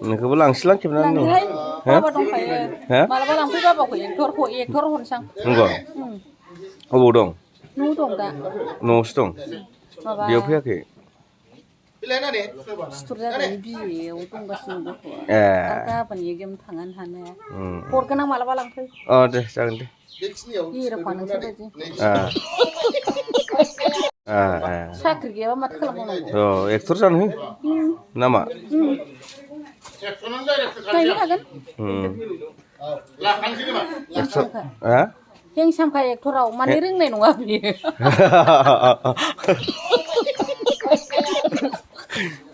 नोंखौबो लांसैलां खेबनानै बाबा दंखायो मालाबा लांफै बाबाखौ एक्टर हरसां नंगौ अबाव दं न'आव दं दा न'आवसो दं माबा बेयाव फैयाखै सिथर जादों बिजियाव दंगासिनो गथ'आ गाबोन एगजाम थांनानै हानाया हरगोन आं मालाबा लांफै दे जागोन दे हिर'खा नोंसोर बायदि साख्रि गैयाबा माथो खालामबावनांगौ एक्टर जानो नामा नायनो हागोन हेंसामखा एक्टराव माने रोंनाय नङा बियो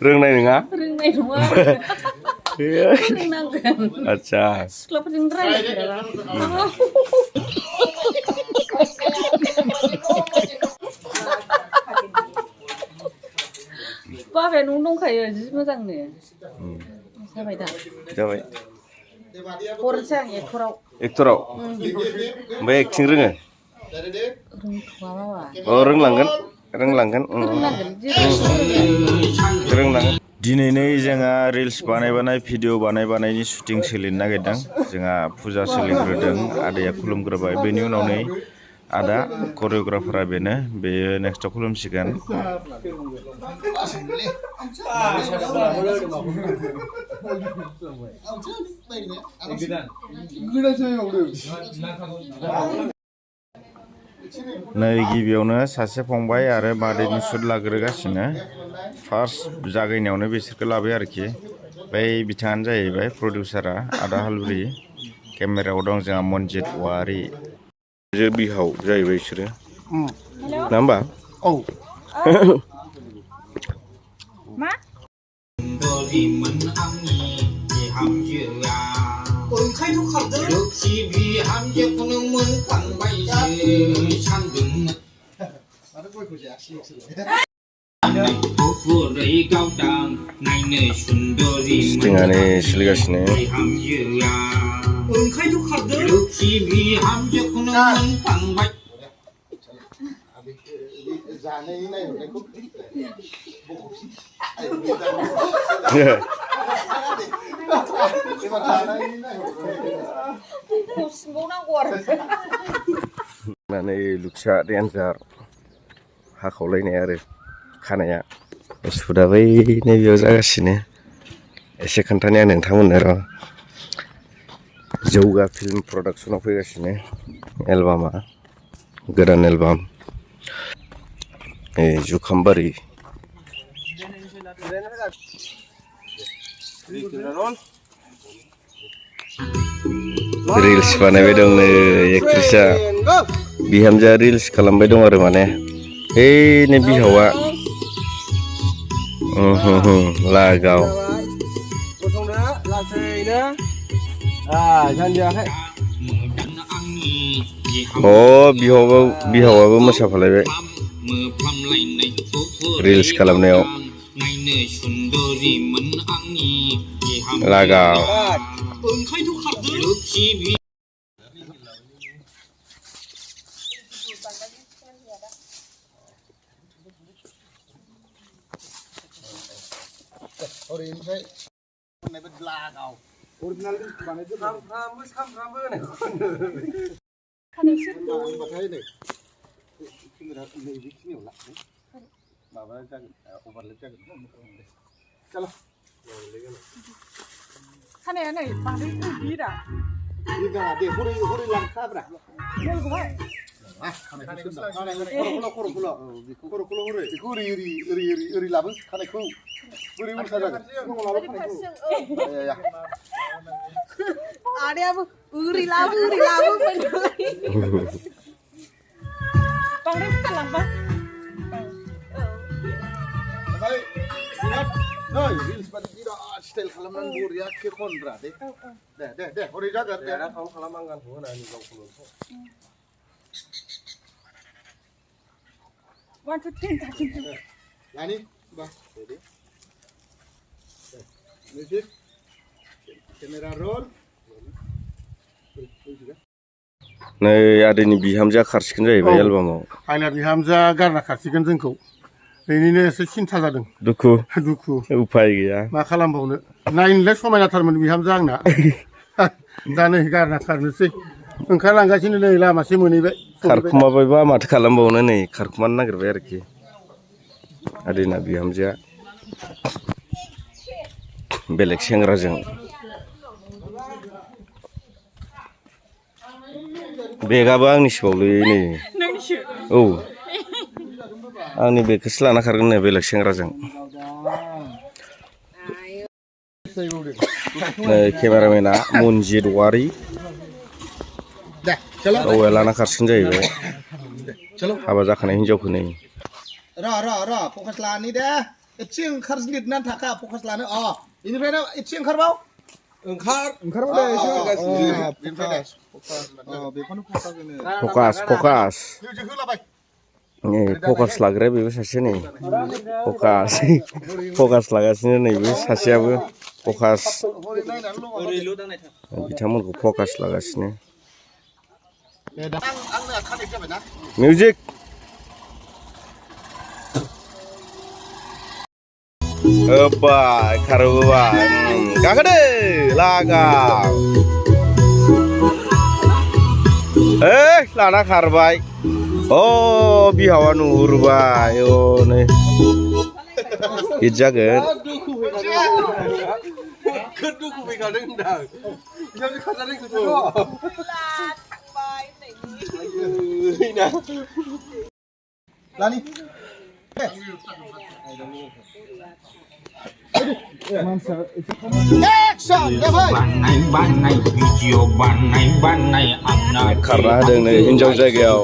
रोंनाय नङा फोरोंनांगोन आच्छा सिख्लाफोरजों रायज्लायफेराबा बाबाया न'आव दंखायो जि मोजांनो जाबाय दा जाबाय हरनोसै आं एक्टराव ओमफ्राय एक्टिं रोङो रोंथ'वा बाबा रोंलांगोन दिनैनै जोंहा रिल्स बानायबानाय भिडिअ बानायबानायनि शुटिं सोलिनो नागिरदों जोंहा फुजा सोलिग्रोदों आदाया खुलुमग्रोबाय बेनि उनाव नै आदा करिय'ग्राफारा बेयो नेक्स्टआव खुलुमसिगोन नै गिबियावनो सासे फंबाय आरो मादैनि शुट लाग्रोगासिनो फार्स्ट जागायनायावनो बिसोरखौ लाबाय आरोखि बै बिथाङानो जाहैबाय प्रडिउसारा आदा हालुरि केमेरायाव दं जोंहा मनजित औवारि बिहाव जाहैबाय बिसोरो ना होमबा मा ओंखायनोथ' खारदों लोखि बिहामजोखौनो मोनखांबायसो सानदोंमोन आरो गयखौ जायाखै गुफुरै गावदां नायनो सुन्दरि शुटिंआनो सोलिगासिनो बिहामजोआ ओंखायनोथ' खारदों लोखि बिहामजोखौनो मोनखांबाय जानाय नायहरनायखौ लुक्सा डेन्जार हाखावलायनाय आरो खानाया सुदा बै नैबेयाव जागासिनो एसे खोन्थानाया नोंथांमोननो र' जौगा फिल्म प्रडाक्सनाव फैगासिनो एलबामा गोदान एलबाम जुखामबारि रिल्स बानायबाय दं नै एक्ट्रिसआ बिहामजोआ रिल्स खालामबाय दं आरो माने नै बिहावा लागाव बिहावाबो मोसाफालायबाय रिल्स खालामनायाव लागाव ओरैनिफ्राय लागाव अरिजिनाल बानायदो सामफ्रामबो होनायखौ नै केमेरा नैबेखिनियाव ला माबा जागोन अभारलेप जागोन चलो खानाया नै बांद्राय गिरा गिरा दे हरै लांखाब्रा ओरै लाबो खानायखौ ओरै उल्था जागोन आदायाबो ओरै लाबो बांद्राय बुरजा लांबा रिल्स बादि बिराद स्टाइल खालामनानै बरिया के खनब्रा दे हरै जागोन दे खालाम आं गानखौ होनानै गावखौल' 1 2 3 लानि बा रेडी म्यूजिक केमेरा रोल नै आदैनि बिहामजोआ खारसिगोन जाहैबाय एलबामाव आंना बिहामजोआ गारना खारसिगोन जोंखौ बेनिनो एसे सिन्था जादों दुखु दुखु उफाय गैया मा खालामबावनो नायनोलाय समायनाथारमोन बिहामजो आंना दा नै गारना खारनोसै ओंखारलांगासिनो नै लामासि मोनहैबाय खारखुमाबायबा माथो खालामबावनो नै खारखुमानो नागिरबाय आरोखि आदैना बिहामजोआ बेलेग सेंग्राजों बेगाबो आंनिसोबावलै नै औ आंनि बेगखौसो लाना खारगोन नै बेलेग सेंग्राजों नै केमेरामेना मनजित वारि औवा लाना खारसिगोन जाहैबाय हाबा जाखानाय हिनजावखौ नै र फकास लानि दे एसे ओंखारलिरनानै थाखा फकास लानो बेनिफ्रायनो एसे ओंखारबाव ओंखारबाव दे एसे फकास फकास मिउजिक होलाबाय नै फकास लाग्राया बेबो सासे नै फकास लागासिनो नैबे सासेयाबो फकास बिथांमोनखौ फकास लागासिनो मिउजिक होबाय खारबोबाय गाखोदो लागाम लाना खारबाय बिहावा नुहुरबाय नै हिट जागोन दुखु फैखादों होनदां बिहामजो खारजानाय लानि खारना होदों नै हिनजाव जायगायाव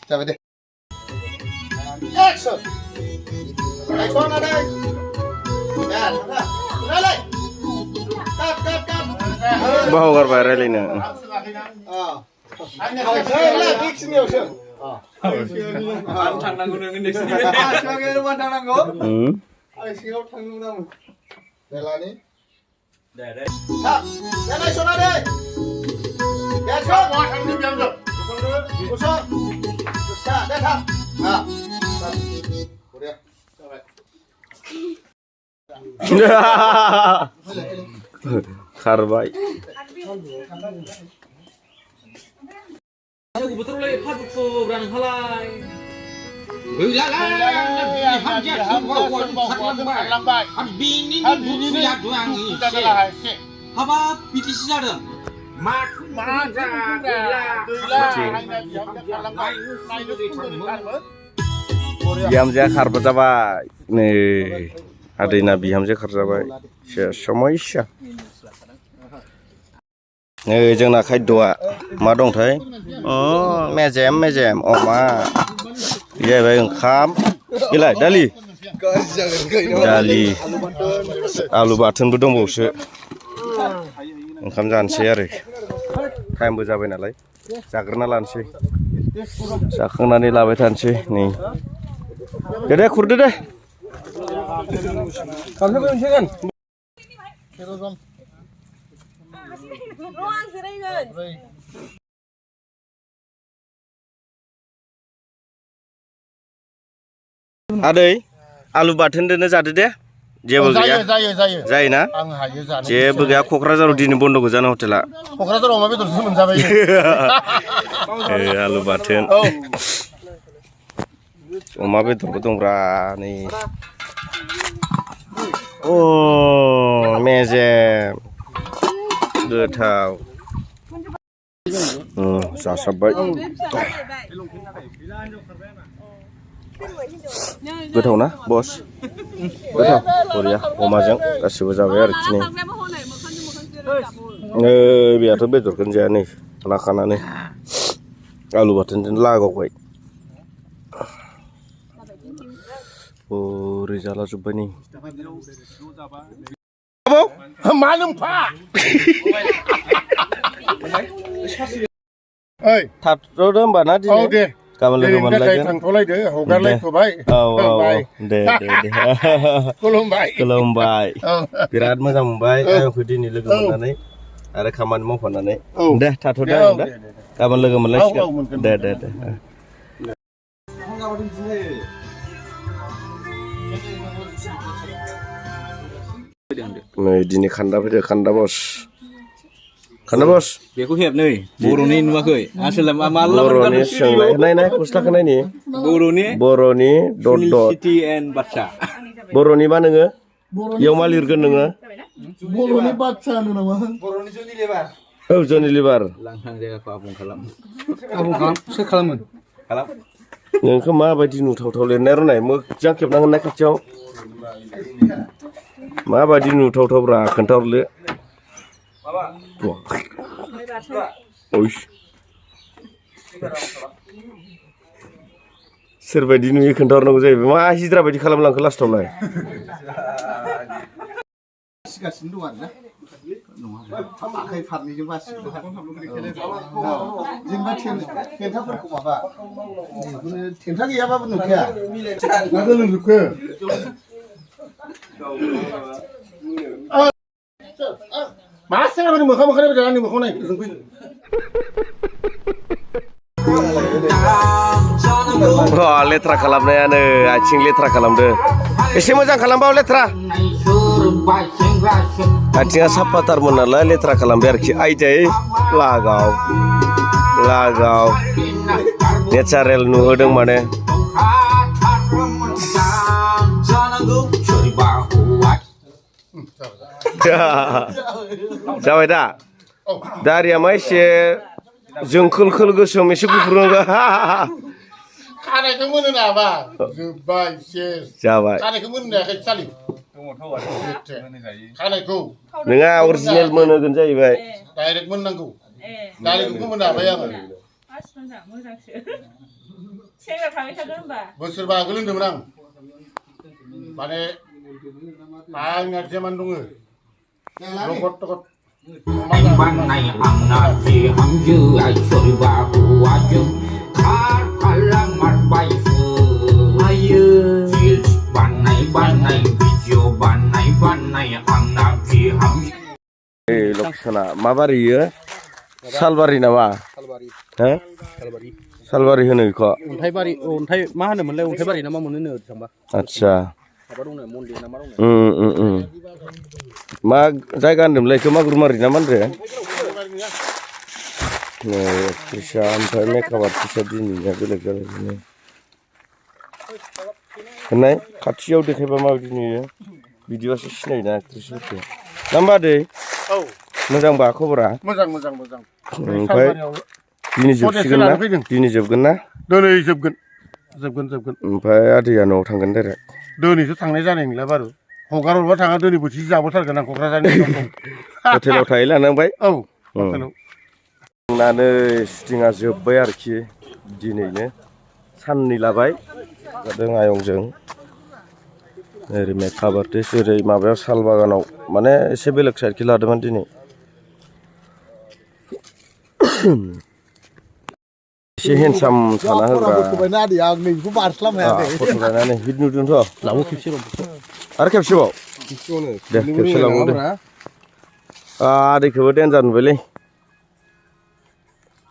जाबाय दे एक्सन एक्सन ada ya रायलाय काट बावगारबाय रायलायनो डिक्सनियावसो थांनांगौ नोङो डिक्सनियाव थांनांगौ आं सिङाव थांनो नामा देलानि दे देलाय सना दे एक्सन मा थांनो बिहामजो Usah, usah, deh tak, udah, खारबाय हाबाब बिदिसो जादों बिहामजोआ खारबा जाबाय नै आदैना बिहामजो खारजाबाय समयसा नै जोंना खायद'आ मा दंथाय मेजेम मेजेम अमा जाहैबाय ओंखाम बेलाय दालि आलु बाथोनबो दंबावोसो ओंखाम जानोसै आरो टाइमबो जाबाय नालाय जाग्रोना लानोसै जाखांनानै लाबाय थानोसै नै दे खुरदो दे आदै आलु बाथोन दोनो जादो दे जेबो गैया जायोना जेबो गैया क'क्राझाराव दिनै बन्द' गोजाना हटेला क'क्राझाराव अमा बेदरसो मोनजाबाय आलु बाथोन अमा बेदरबो दंब्रा नै मेजेम गोथाव जासाबबाय गोथाव ना बस गोथाव बरिया अमाजों गासिबो जाबाय आरोखि नै बेयाथ' बेदरखौनो जाया नै लाखानानै आलु बाथोनजों लागावबाय ओरै जाला जोब्बाय नै मा नोमफा ओइ थाथ'दो होमबा ना औ दिनै दे गाबोन लोगो मोनलायगोन थांथ'लायदो हगारलायथ'बाय औ दे खुलुमबाय खुलुमबाय औ बिराद मोजां मोनबाय आंखौ दिनै लोगो मोननानै आरो खामानि मावफानानै दे थाथ'दो आं दे गाबोन लोगो मोनलायसिगोन दे नै दिनै खान्दा फैदो खान्दा बस बेखौ हेब नै बर'नि नुवाखै आसोला बर'नि सोंनाय नाय गस्लाखौ नायनि बर'नि दद सिटि एन्ड बादसा बर'नि मा नोङो इयाव मा लिरगोन नोङो बर'नि बाथ्रा होनो नामा औ जनि लिभार लांदां जायगाखौ आबुं खालाम सोर खालामो नोंखौ माबायदि नुथावथाव लिरनाय रनाय मोजां खेबनांगोन ना खाथियाव माबायदि नुथावथावब्रा खोन्थाहरले सोरबायदि नुयो खोन्थाहरनांगौ जाहैबाय मा हिज्रा बायदि खालामलांखो लास्टावलाय बासिगासिनो दं आरोना नङा आखाइ फारनैजों बासिगोन जेनेबा थेन्थाफोरखौ माबा थेन्था गैयाबाबो नुखाया मा गोलोमजोबखो मा सेंग्राफोरनि मोखां मोखां आंनि मोखां नाय जोंफै लेथ्रा खालामनायानो आथिं लेथ्रा खालामदो एसे मोजां खालामबाव लेथ्रा आथिङा साफाथारमोन नालाय लेथ्रा खालामबाय आरोखि आइदै लागाव नेचारेल नुहोदों माने जाबाय दा दारिया मा एसे जोंखोल गोसोम एसे गुफुर नंगा खानायखौ मोनो नामा जोब्बाय सेस जाबाय खानायखौ मोननो हायाखै सालि खानायखौ नोंहा अरिजिनेल मोनहोगोन जाहैबाय डाइरेक्ट मोननांगौ डाइरेक्ट मोननो हाबाय आङो बोसोरबा आगोल होनदोंमोन आं माने आंना जेमान दङ रगत टगत Banai amna ji hamju ai sori ba waju khar alamat bai fu ayu jil banai video banai amna ji hamju लकेसना मा बारि इयो सालबारि नामा हो सालबारि होनो बेखौ अन्थाइबारि अन्थाइ मा होनोमोनलाय अन्थाइबारि ना मा मोनो थांबा आच्छा माबा दंनो मन्दिर ना मा दंनो मा जायगा होनदोंमोनलाय बेखौ मागुरमारि ना मा होनदो नै फैसा ओमफ्राय मेकआप आर्टिस्टआ दिनैनिया बेलेग जालायबाय होननाय खाथियाव देखायबा माबायदि नुयो भिडिअ'आसो सिनायोना एक्ट्रिसफोरखौ ना मा दै औ मोजांबा खबरा मोजां ओमफ्राय दिनै जोबसिगोन ना दिनै जोबगोन ना दिनै जोबगोन ओमफ्राय आदैया न'आव थांगोन डाइरेक्ट दिनैसो थांनाय जानाय नंला बारु हगार हरबा थाङा दिनै बोथिसे जाबोथारगोन आं क'क्राझारनि हटेलाव थाहै लानांबाय औ हटेलाव थांनानै शुटिंआ जोब्बाय आरोखि दिनैनो साननै लाबाय जादों आयंजों ओरै मेकआप आर्टिस्ट ओरै माबायाव साल बागानाव माने एसे बेलेग साइडखि लादोंमोन दिनै एसे हेन्डसाम थाना होग्रा फट' लानानै हिट नुदोंथ' लाबो खेबसे आरो खेबसेबाव दे खेबसे लाबो दे आदैखौबो देन्जार नुबायलै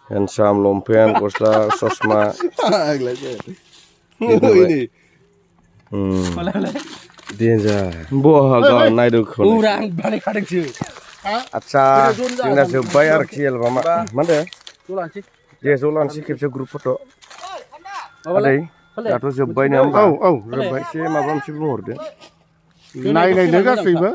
हेन्डसाम लंपेन्ट गस्ला ससमा देन्जार बहा नायदो आदसा जोंना जोब्बाय आरोखि एलबामा मा होनदो दे ज' लानोसै खेबसे ग्रुप फट' आदै दाथ' जोब्बाय नङा होमबा जोब्बाय एसे माबा मोनसे बुंहरदो नायनायनो गासैबो